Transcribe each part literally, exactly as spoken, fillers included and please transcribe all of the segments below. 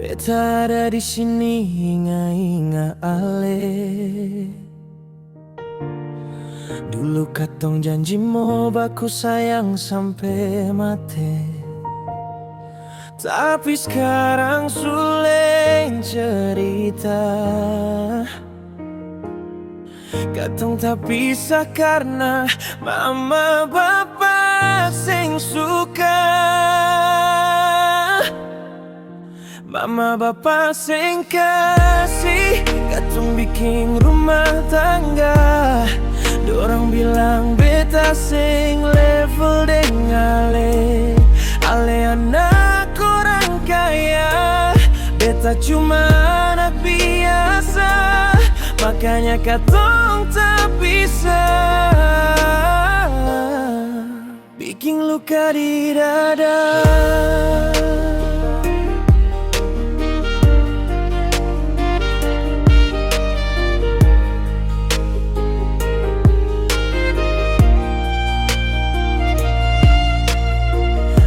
Beta ada di sini inga-inga ale. Dulu katong janji mo baku sayang sampe mate, tapi skarang su laeng cerita. Katong tapisa karna mama bapa seng suka. Mama bapa seng kasi katong biking rumah tangga. Dorang bilang beta seng level deng ale. Ale anak orang kaya, beta cuma anak biasa. Makanya katong tapisa. Biking luka di dada.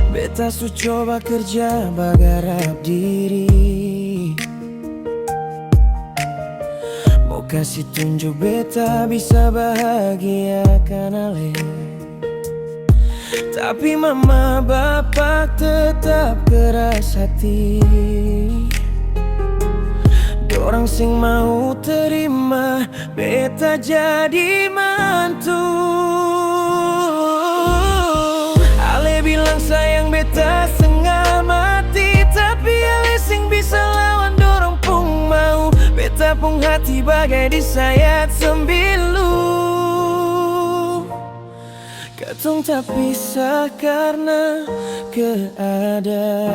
Beta su coba kerja bagarap diri, mo kasi tunju beta bisa bahagiakan ale. Tapi mama bapa tetap keras hati. Dorang seng mau terima beta jadi mantu. Ale bilang sayang beta stenga mati, tapi ale seng bisa lawan dorang pung mau. Beta pung hati bagai disayat sambilu. Katong tapisa karna keadaan.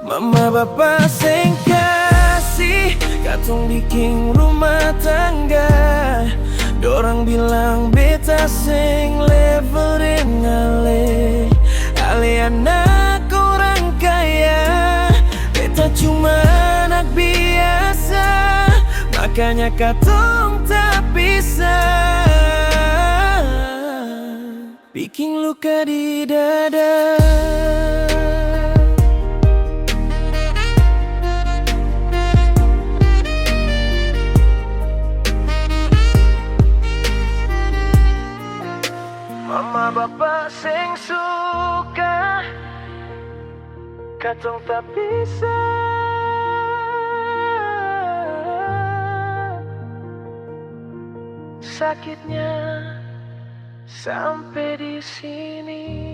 Mama bapa seng kasi katong biking rumah tangga. Dorang bilang beta seng level deng ale. Ale anak orang kaya, beta cuma anak biasa. Makanya katong tapisa. Biking luka di dada. Mama bapa seng suka katong tapisa. Sakitnya sampe di sini.